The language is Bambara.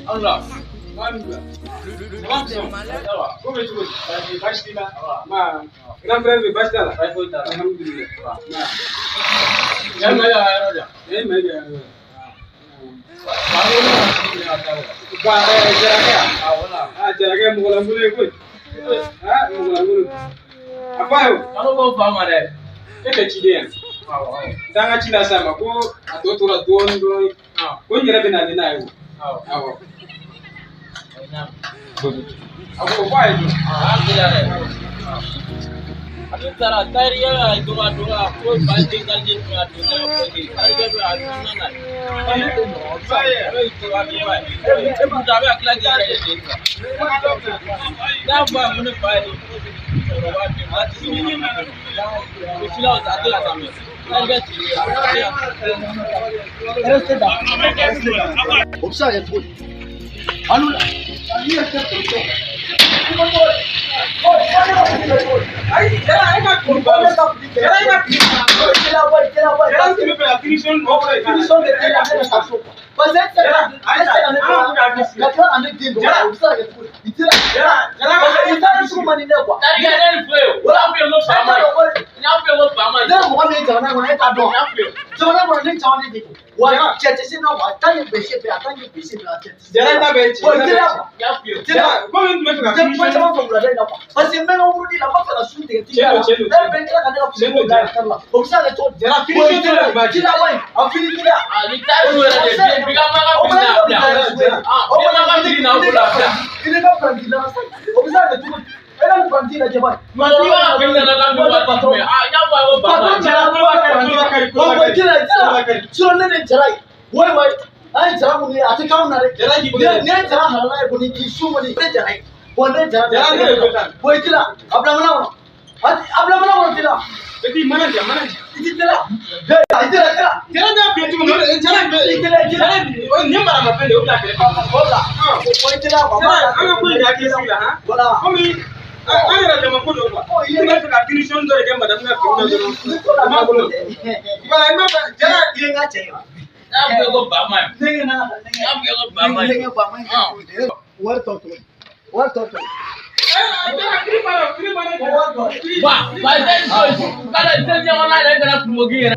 Allah. Ko bɛ cogo di? Baasi t'i la? Grand frère bɛ baasi t'a la? Baasi foyi t'a la. Alhamdulillah. Yan ma y'a yɔrɔ jan. Eh, ma y'a yɔrɔ. Ba, Jarakɛ. Ah, Jarakɛ mɔgɔ lankolon ye koyi. Ah, mɔgɔ lankolon. A fɔ a ye o. Kalo b'o fa ma dɛ. E tɛ ciden ye. Taa n ka ci lase a ma ko a tɔ tora dɔɔnin dɔrɔn. Ko n yɛrɛ bɛ na ni n'a ye o. Awɔ. A ko fɔ a ye dun. A taara tayɛrikɛ ka dɔgɔ dɔgɔ ko ba den ka den tun y'a don tarikɛ bɛ a dun na a bɛ dɔgɔ dɔgɔ e bɛ a bɛ tila k'i yɛrɛ de den n'a fɔ a ye ko ne fa ye cɛkɔrɔba den a tɛ se o si la a tɛ ka taa mɛ tarikɛ tigi O bɛ se ka kɛ cogo di? Alu la. Ni yɛrɛ tɛ Ayi, Jara, e ka fini ba. Jara, e ka fini ba. Jara, n tun bɛ fɛ ka finition dɔ kɛ. Finition de tɛ ne ka so quoi. Parce que e tɛ se ka e tɛ se ka ne ka tila ka ne den dɔgɔya, o bɛ se ka kɛ cogo di? I tɛ Jara, Jara, parce que i t'a sugu man di ne quoi. Tarikɛ ne ni fɛ o y'a f'i ye ko fa ma ɲi n y'a f'i ye ko fa ma ɲi Ne ye mɔgɔ min ye jamana in kɔnɔ e t'a dɔn. N y'a f'i ye. Jamana in kɔnɔ ne caman de don. Wa cɛ tɛ se na wa a t'a ye bese bɛɛ a t'a ye bese bɛɛ a cɛ tɛ se. Jara ta bɛ ci. Wa teliya quoi. N y'a f'i ye. Jara, komi n tun bɛ fɛ ka Tɛ kuma finition. caman fɔ wulada in na quoi. Parce que n bɛ n ka wurudi la n b'a fɛ ka su tigɛ t'i Tiɲɛ la. don, tiɲɛ don. Ne bɛ tila ka ne ka Tiɲɛ fini don, bila Jara. kari la. O bɛ se ka kɛ cogo di? Jara, finition dɔ de b'a ci. Teliya wa a fini teliya. Ah, ni taari yɛrɛ de den bi ka maga fini n'a bila. Ah, bi maga fini n'a bolo a bila. I ni ka paranti la sa. O bɛ se ka kɛ cogo di? E ka nin paranti lajɛ ba. Mɔgɔkɔrɔba ka fini nana ka min waati jumɛn? Ah, n y'a fɔ a ye ko ba ma Patron ɲi. jara Kolo ka kari, kolo ka kari, kolo ka kari. Teliya Kolo ka kari. teliya. Sinon ne de jara ye. Wayi wayi. An ye jara mun ye a tɛ k'anw na dɛ. Jara k'i bolo Ne ye jara halala ye kɔni k'i su kɔni ne jara ye. Bon ne jara. Jara ne de bɛ taa. Bon i teliya a bila mana kɔnɔ. A bila mana kɔnɔ teliya. Petit, mana di yan, mana di. I ti teliya. I teliya teliya. Jara t'a f'i ye cogo min na, Jara bɛ. I teliya teliya. Jara, o nin ye maramafɛn de ye, o bila kɛrɛfɛ. Voilà. O i teliya quoi. Jara, an ka ko in de hakili sigi la, han. Voilà. Komi an yɛrɛ dama ko don quoi. Ɔ, i I b'a fɛ ka finition dɔ de kɛ madame ka fini na dɔrɔn. O ma bolo. Voilà, i b'a fɛ Jara. I ye n ka cɛ ye wa? N y'a f'i ye ko ba ma ɲi. Ne ɲɛ n'a N y'a f'i ye ko ba ma ɲi. ne ba ma ɲi. Wari tɔ to. Wari tɔ to. Jara, fini banna, fini banna. Wari tɔ. Wa, wa, i tɛ nin to yen. K'ale tɛ ɲɔgɔn na yɛrɛ, e kana kungo k'i yɛrɛ.